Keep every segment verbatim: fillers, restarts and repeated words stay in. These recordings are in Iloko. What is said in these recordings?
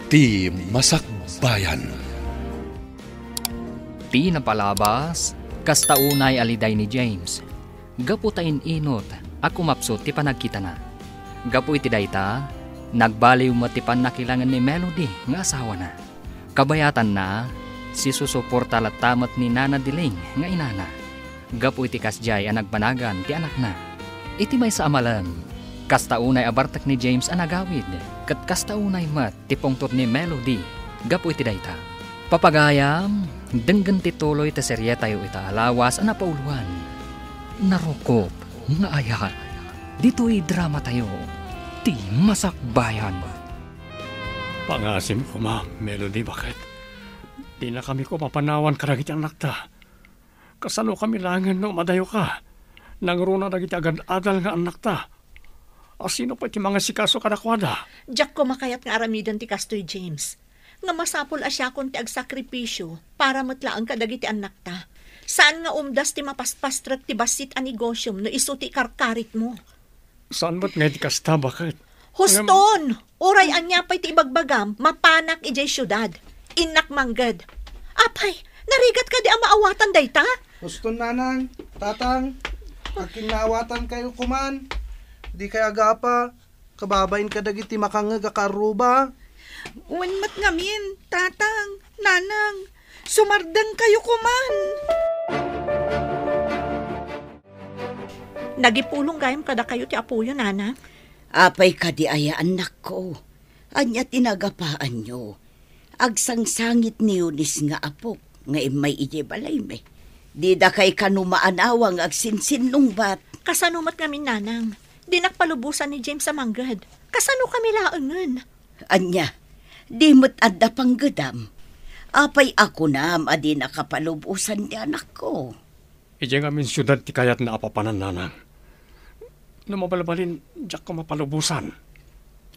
Ti Masakbayan. Ti napalabas, kasta unay a liday ni James, gapu ta in-inut a kumapsut ti panagkitana. Gapu iti dayta, nagbaliw met ti pannakilangen ni Melody nga asawana. Kabayatanna, sisusuporta latta met ni Nana Diling nga inana. Gapu iti kasdiay a nagbanagan ti anakna. Iti maysa a malem, kasta unay a bartek ni James a nagawid, ket kasta unay met ti pungtot ni Melody gapu iti dayta. Papagayam, denggen ti tuloy ti serietayo ita a lawas a napauloan. Narukop nga aya. Ditoy dramatayo, ti Masakbayan. Pangasim koma, Melody, baket? Dinakami koma panawan kadagiti annakta. Kasano kami laengen no madayoka? Nangruna dagiti agad-adal nga annakta. A, sino pay ti mangasikaso kadakuada? Diak koma kayat nga aramiden ti kastoy, James. Nga masapul a siakon ti agsakripisio para met laeng kadagiti annakta. Saan nga umdas ti mapaspastrek ti bassit a negosiom no isu ti ikarkaritmo. Saan met nga iti kasta, baket? Huston! Ngem, uray ania pay ti ibagbagam, mapanak idiay siudad. Innak mangged. Apay, narigat kadi a maawatan dayta? Huston, nanang, tatang, akin naawatan kayo kuman. Di kay agapa, kababain kadagiti makangngeg a kaarruba. Wen met ngamin, tatang, nanang, sumardeng kayo kuman. Nagipulong gayam kadakayo ti apoyo, nana. Apay kadi aya, annakko? Ania ti nagapaanyo? Agsangsangit ni Eunice nga apok nga immay idiay balaymi. Dida kay kano maanawa nga agsinsinnungbat. Kasano met ngamin, nanang? Dinak palubosan ni James a mangged. Kasano kami laengen? Ania, di met adda panggedam? Apay a kunam a dinaka palubosan ni anakko? Idiay ngamin siudad ti kayatna a papanan, nanang. No mabalbalin, diak koma palubosan.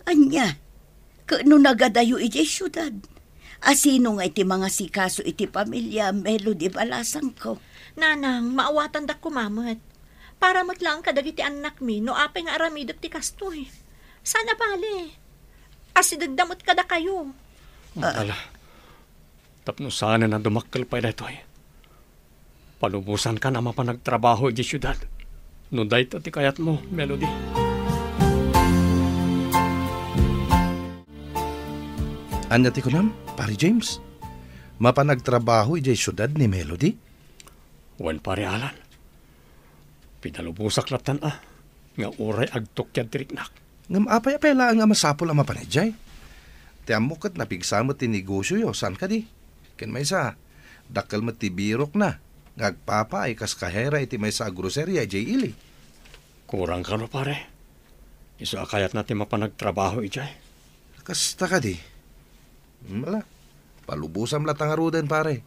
Ania? Ket no nagadayo idiay siudad, a sino nga iti mangasikaso iti pamilia Melody Balasangko? Nanang, maawatandak koma met. Para met laeng kadagiti annakmi no apay nga aramidek ti kastoy. Saan a bale. Asidegda met kadakayo. Ah. Ala, tapno saanen a dumakkel pay daytoy. Palubosankan a mapan agtrabaho idiay siudad. No dayta ti kayatmo, Melody. Ania ti kunam, Pare James? Mapan agtrabaho idiay siudad ni Melody? Wen, Pare Alan. Pinalubosak lattan a, nga uray agtukiad ti riknak. Ngem apay a pay laeng a masapul a mapan idiay? Ti ammok ket napigsa met ti negosioyo, saan kadi? Ken maysa, dakkel met ti birokna nga agpapaay kas kahera iti maysa a groceria idiay ili. Kurang kano, pare? Isu a kayatna ti mapan agtrabaho idiay. Kasta kadi? Hmm, ala, palubosam latta ngaruden, pare.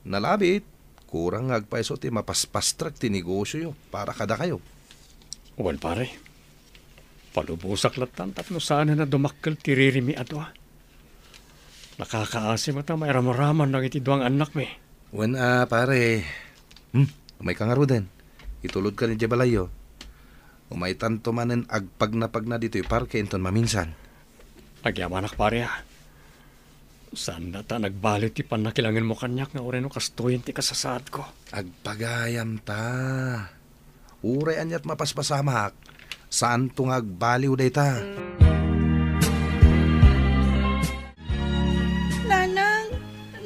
Nalabit, kurang nga agpayso ti mapaspastrek ti negosioyo para kadakayo. Wen, pare. Palubosak lattan tapno saanen a dumakkel ti ririmi a dua. Nakakaasi met a mairamraman dagiti dua nga annakmi. Wen a, pare. Hmm, umayka ngaruden. Itulodkan idiay balayyo. Umaytanto manen agpagnapagna ditoy parke inton maminsan. Agyamanak, pare, a. Saan dayta a nagbaliw ti pannakilangenmo kaniak nga uray no kastoyen ti kasasaadko. Agpagayam ta. Uray aniat mapaspasamak, saanto nga agbaliw dayta. Nanang,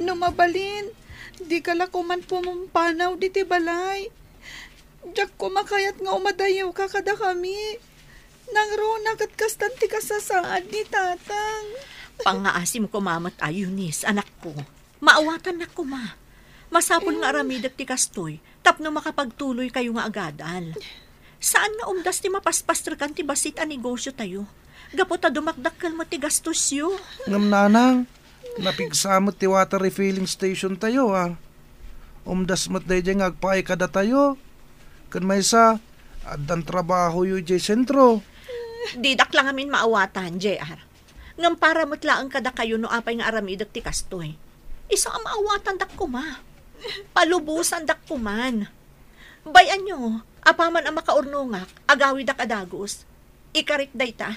no mabalin, dika la koman pumampanaw diti balay. Diak koma kayat nga umadayoka kadakami. Nangruna ket kastan ti kasasaad ni tatang. Pangngaasim koma met a, Eunice, anakko. Maawatannak koma. Masapul nga aramidek ti kastoy tapno makapagtuloykayo nga agadal. Saan nga umdas ti mapaspastrekan ti bassit a negosiotayo gapu ta dumakdakkel met ti gastosyo. Ngem nanang, napigsa met ti water refilling stationtayo, a. Umdas met daydiay nga agpaay kadatayo. Ken maysa, addan trabahoyo idiay sentro. Didak la ngamin maawatan, J R. Ngem para met laeng kadakayo no apay nga aramidek ti kastoy. Isu a maawatandak koma. Palubosandak koman. Bay-anyo, apaman a makaurnongak, agawidak a dagus. Ikarik dayta.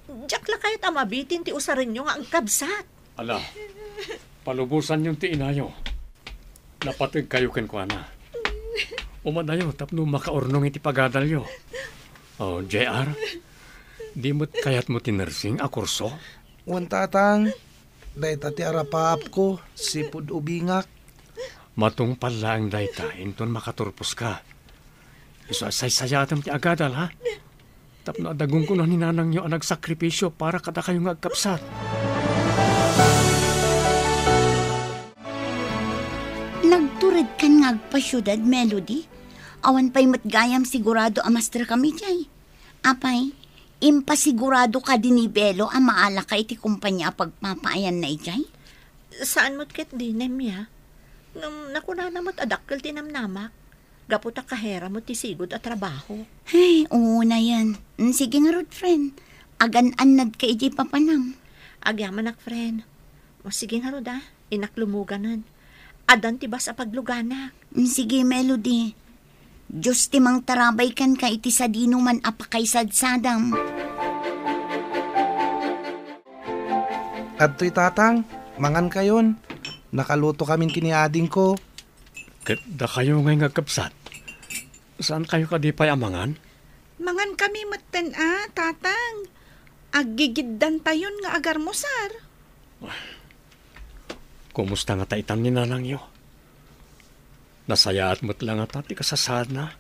Diak la kayat a mabitin ti usarenyo nga agkabsat. Ala, palubosanyon ti inayo. Napategkayo kenkuana. Umadayo tapno makaurnong iti pagadalyo. Oh, J R, di met kayatmo ti nursing a kurso? Wen, Tatang. Dayta ti arapaapko, sipud ubingak. Matungpal laeng dayta inton makaturposka. Isu a saysayaatem ti agadal, ha? Tapno adda gunggonan ni nanangyo a nagsakripisio para kadakayo nga agkabsat. Nagturedkan nga agpasiudad, Melody? Awan pay met gayam sigurado a masterkam idiay. Apay, impasigurado kadi ni Belo a maalaka iti kompania a pagpapaayanna idiay? Saan met ketdi, Nemia. Ngem nakunana met a dakkel ti namnamak. Gapu ta kahera met ti sigud a trabaho. Ay, unayen. Mm, sige ngarud, friend. Agan-annadka idiay papanam. Agyamanak, friend. O, sige ngarud, a. Innak lumuganen. Addan ti bus a pagluganak. Mm, sige, Melody. Dios ti mangtarabay kenka iti sadinoman a pakaisadsadam. Adtoy, Tatang, mangankayon. Nakalutokamin ken ni adingko. Ket dakayo ngay nga agkabsat, saankayo kadi pay a mangan? Mangankami metten a, Tatang. Aggigiddantayon nga agarmusar. Kumusta ngata itan ni nanangyo? Nasayaat met la ngata ti kasasaadna?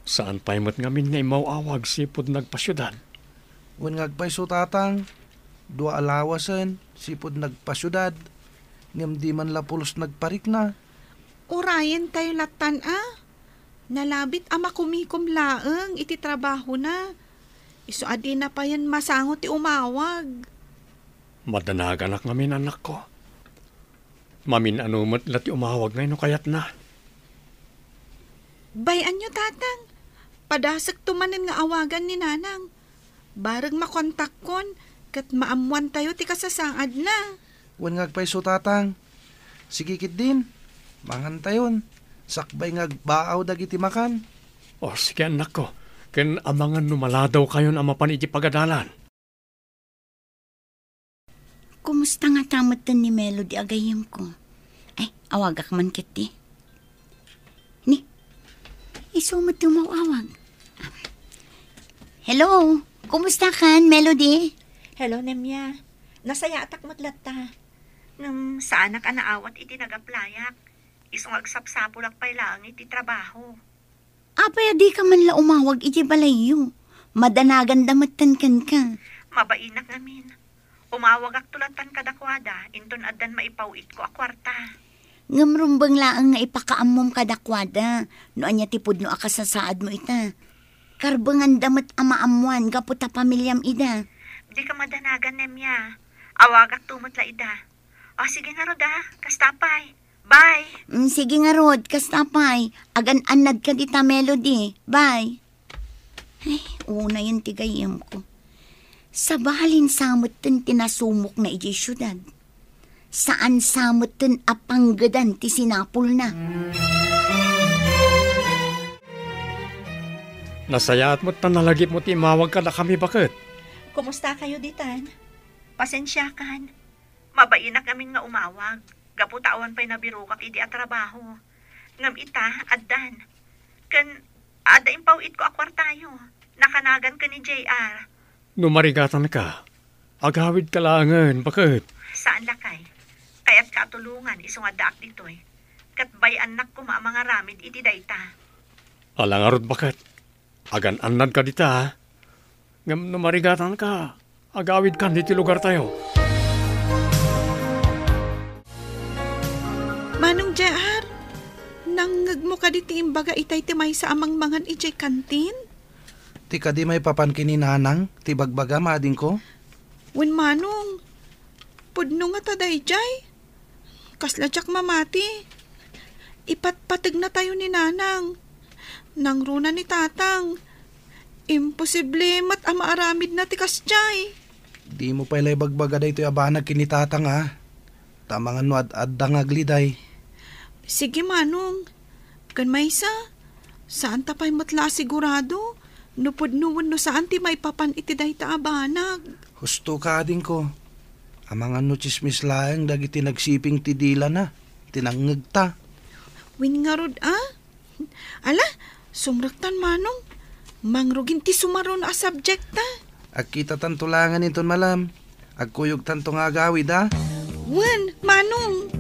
Saan pay met ngamin nga immaw-awag sipud nagpasiudad? Wen nga agpayso, Tatang, dua a lawasen sipud nagpasiudad, ngem di man la pulos nagparikna. Urayentayo lattan a. Nalabit a makumikom laeng iti trabahona. Isu a dina payen masango ti umawag. Madanaganak ngamin, anakko. Mamin-ano met la ti umawag ngay no kayatna. Bay-anyo, Tatang. Padasekto manen nga awagan ni Nanang. Bareng makontakkon ket maammoantayo ti kasasaadna. Wen nga agpayso, Tatang. Sige ketdin, mangantayon. Sakbay nga agbaaw dagiti makan. O, sige, annakko. Ken amangan no maladawkayon a mapan iti pagadalan. Kumusta ngata metten ni Melody a gayyemko? Ay, awagak man ketdi. Ni, isu met ti umawawag. Hello, kumusta kan, Melody? Hello, Nemia. Nasayaatak met latta. Ngem saanak a naawat iti nagaplayak. Isu nga agsapsapulak pay laeng iti trabaho. Apay a dika man la umawag iti balayyo? Madanaganda metten kenka. Mabainak ngamin. Umawagakto lattan kadakuada inton addan maipaw-itko a kuarta. Ngem rumbeng laeng nga ipakaammom kadakuada no ania ti pudno a kasasaadmo ita. Karbenganda met a maammoan gapu ta pamiliam ida. Dika madanagan, Nemia. Awagakto met la ida. O, sige ngarud, a. Kasta pay. Bye. Mm, sige ngarud, kasta pay. Agan-annadka dita, Melody. Bye. Ay, unayen ti gayyemko. Sabalin sa metten ti nasumokna idiay siudad. Saan sa metten a panggedan ti sinapulna. Nasayaat met ta nalagipmo ti imawag kadakami, baket. Kumusta kayo ditan? Pasensiakan. Mabainak ngamin nga umawag, gapu ta awan pay nabirokak idi a trabaho. Ngem ita, addan. Ken adda impaw-itko a kuartayo. Nakanagan ken ni J R. No marigatanka, agawidka laengen, baket. Saan lakay. Kayatka a tulongan isu nga addaak ditoy. Ket bay-annak koma a mangaramid iti dayta. Ala ngarud, baket. Agan-annadka dita, a. Ngem no marigatanka, agawidkan ditoy lugartayo. Manong J R, nangngegmo kadi ti imbaga itay ti maysa a mangmangan idiay kantin? Ti kadi maipapan ken ni Nanang ti bagbagam, adingko? Wen, Manong, pudno ngata daydiay. Kasla diak mamati. Ipatpategnatayo ni Nanang. Nangruna ni Tatang. Imposible met a maaramidna ti kasdiay. Dimo pay la ibagbaga daytoy a banag ken ni Tatang, a. Ta amangan no ad-adda nga agliday. Sige, Manong. Ken maysa, saanta pay met la a sigurado No pudno wenno saan ti maipapan iti dayta a banag. Husto ka, adingko. Amangan no tsismis laeng dagiti nagsiping ti dilana, ti nangngegta. Wen ngarud, a? Ala, sumrektan, Manong. Mangrugin ti sumaruno a subject ta. Agkitatanto laengen inton malam. Agkuyogtanto nga agawid, a? Wen, Manong.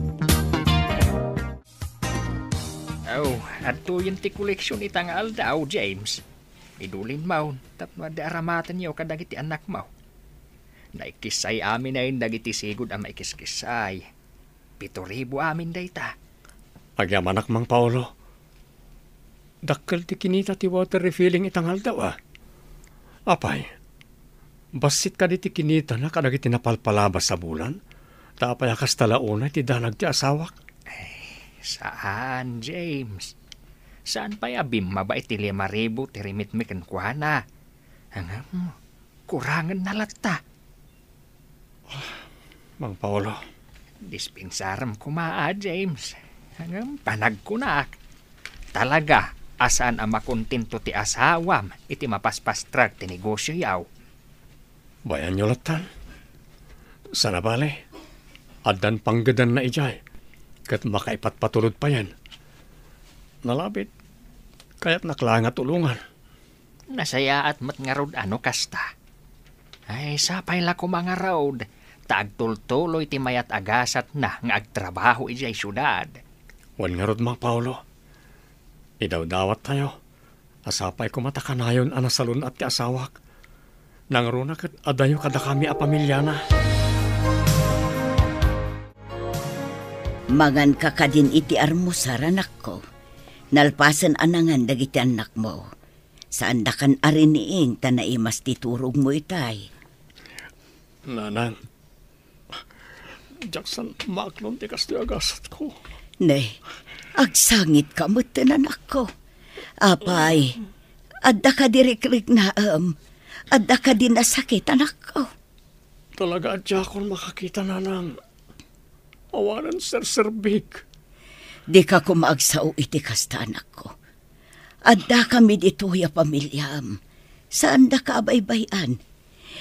Oh, adtoyen ti koleksion ita nga aldaw, James. Idulinmo tapno adda aramatenyo kadagiti annakmo. Naikissay aminen dagiti sigud a maikiskissay. Pito ribu amin dayta. Agyamanak, Mang Paolo. Dakkel ti kinita ti water refilling ita nga aldaw, a. Apay, bassit kadi ti kinitana kadagiti napalpalabas a bulan? Ta apay a kasta la unay ti danag ti asawak? Ay, saan, James. Saan pay a bimmaba iti lima ribu ti rimitmi kenkuana. Ngem, kurangenna latta. Mang Paolo. Dispensarem koma, a, James. Ngem panagkunak, talaga a saan a makontento ti asawam iti mapaspastrag ti negosioyo. Bayanyo lattan. Sana bale, addan panggedanna idiay, ket makaipatpatulod payen. Nalabit, kayatnak laeng a tulongan. Nasayaat met ngarud a no kasta. Ay, sapay la koma ngarud, ta agtultuloy ti mayat a gasatna nga agtrabaho idiay siudad. Wen ngarud, Mang Paolo, idawdawattayo a sapay koma ta kanayon a nasalun-at ti asawak. Nangruna ket adayo kadakami a pamiliana. Manganka kadin iti armusar, anakko. Nalpasen a nangan dagiti annakmo. Saandakan a riniing ta naimas ti turogmo itay. Nanang, diak saan maaklon ti kastoy a gasatko. Ne, agsangitka metten, anakko. Apay, adda kadi rikriknaem? Adda kadi nasakit, anakko? Talaga a diakon makakita, nanang. Awanen serserbik. Dika koma agsao iti kasta, anakko. Addakami ditoy a pamiliam. Saandaka a baybay-an.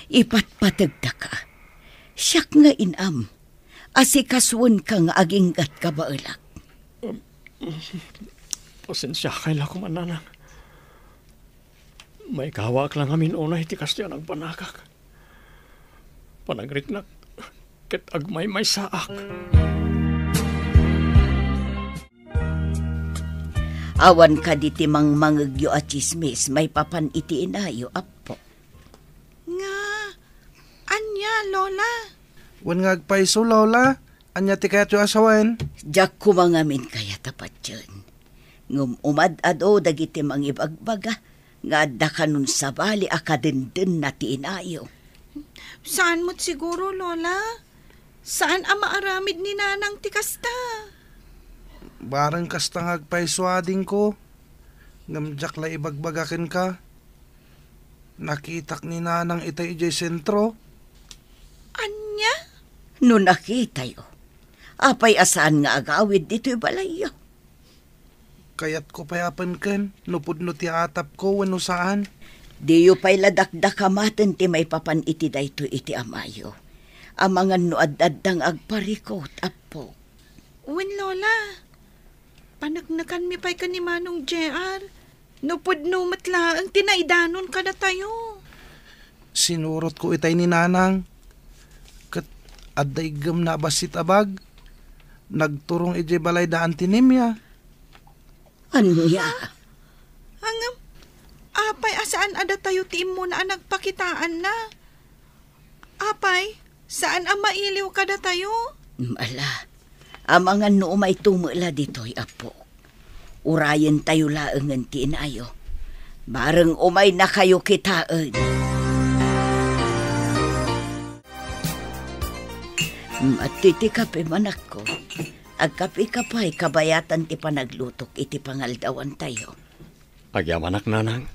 Ipatpategdaka. Siak nga inam. Asikasuenka nga aginggat kabaelak. Um, pasensiakay la koma, nanang. Maikawaak la ngamin unay ti kastoy a nagbanagak. Panagriknak ket agmaymaysaak. Awan kadi ti mangmangegyo a tsismis maipapan iti inayo, Apo? Nga, ania, Lola? Wen nga agpayso, Lola. Ania ti kayatyo a sawen? Diak koma ngamin kayat a patien. Ngem umad-ado dagiti mangibagbaga nga adda kanon sabali a kadendenna ti inayo. Saan met siguro, Lola. Saan a maaramid ni Nanang ti kasta. Bareng kasta nga agpayso, adingko. Ngem diak la ibagbaga kenka. Nakitak ni Nanang itay idiay sentro. Ania? No nakitayo, apay a saan nga agawid ditoy balayyo? Kayatko pay a penken no pudno ti atapko wenno saan. Diyo pay la dakdakamaten ti maipapan iti daytoy iti amayo. Amangan no ad-adda nga agparikut, Apo. Wen, Lola. Paneknekanmi pay ken ni Manong J R. No pudno met laeng ti naidanon kadatayo. Sinurotko itay ni Nanang. Ket adda iggemna a bassit a bag. Nagturong idiay balay da Auntie Nemia. Ania? Ngem, apay a saan a datayo ti immuna a nagpakitaanna? Apay, saan a mailiw kadatayo? Ala, amangan no umayto met la ditoy, Apo. Urayentayo laengen ti inayo. Bareng umaynakayo kitaen. Mati ti kape, manakko. Agkapeka pay kabayatan ti panaglutok iti pangaldawantayo. Agyamanak, Nanang.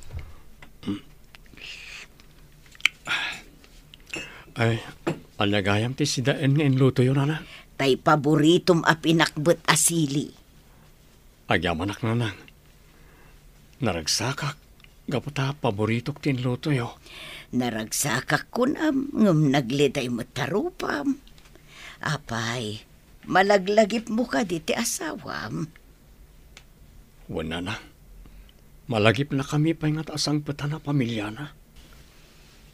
Ay, ania gayam ti sidaen nga inlutoyo, Nanang? Tay paboritom a pinakbet a sili. Agyamanak, Nanang. Naragsakak gapu ta paboritok ti inlutoyo. Naragsakak kunam, ngem nagliday met ta rupam. Apay, malaglagipmo kadi ti asawam? Wen, nana. Malagipnakami pay ngata a sangpetan a pamiliana.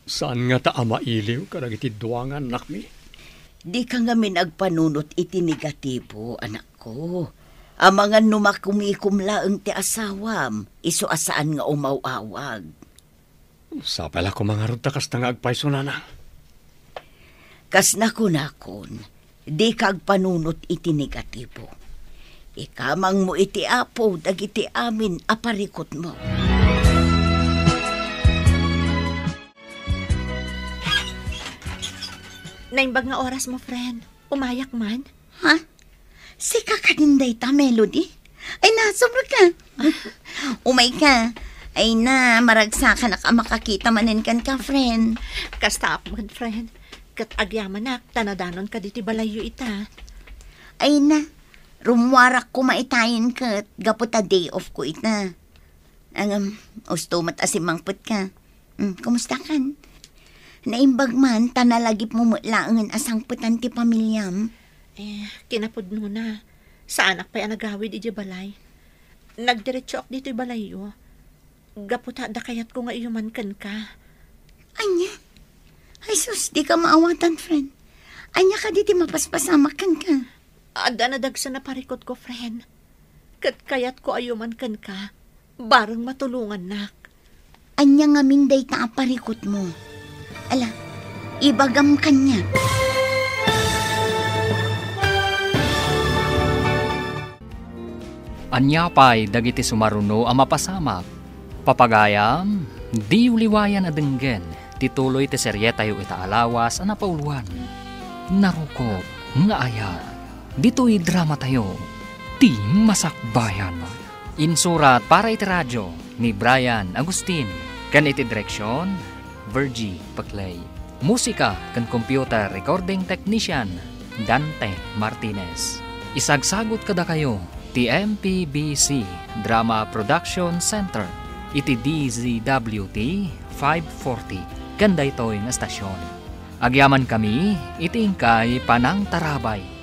Saan ngata a mailiw kadagiti dua nga annakmi? Dika ngamin agpanunot iti negatibo, anakko. Amangan no makumikom laeng ti asawam, isu a saan nga umaw-awag. Sapay la koma ngarud ta kasta nga agpayso, nana. Kas nakunakon, dika agpanunot iti negatibo. Ikamangmo iti Apo dagiti amin a parikutmo. Naimbag nga orasmo, friend. Umayak man. Ha? Sika kadin dayta, Melody? Ay na, sobra ka. Umay ka. Ay na, maragsakanak a makakita manen kenka, friend. Kasta apman, friend. Ket agyamanak, ta nadanonka ditoy balayyo ita. Ay na, rummuarak koma itayen ket gapu ta day off ko ita. Ngem, usto met a simmangpetka. Hmm, kumusta kan? Naimbag man, ta nalagipmo met laengen a sangpetan ti pamiliam. Eh, kinapudnona, saanak pay a nagawid idiay balay. Nagdiretsoak ditoy balayyo. Gapu ta adda kayatko nga iyuman kenka. Ania? Ay sus, dika maawatan, friend. Ania kadi ti mapaspasamak kenka? Adda nadagsen a parikutko, friend. Ket kayatko a iyuman kenka, bareng matulongannak. Ania ngamin dayta a parikutmo? Ala, ibagam kaniak. Ania pay dagiti sumaruno a mapasamak? Papagayam, diyo liwayan a denggen ti tuloy ti serietayo ita a lawas a napauluan, Narukop nga Ayat. Ditoy dramatayo, Ti Masakbayan. Insurat para iti radio ni Brian Agustin, ken iti direksion, Virgie Paclay. Musika ken computer recording technician, Dante Martinez. Isagsagut kadakayo ti M P B C Drama Production Center iti D Z W T five forty ken daytoy nga estasion. Agyamankami iti inkay panangtarabay.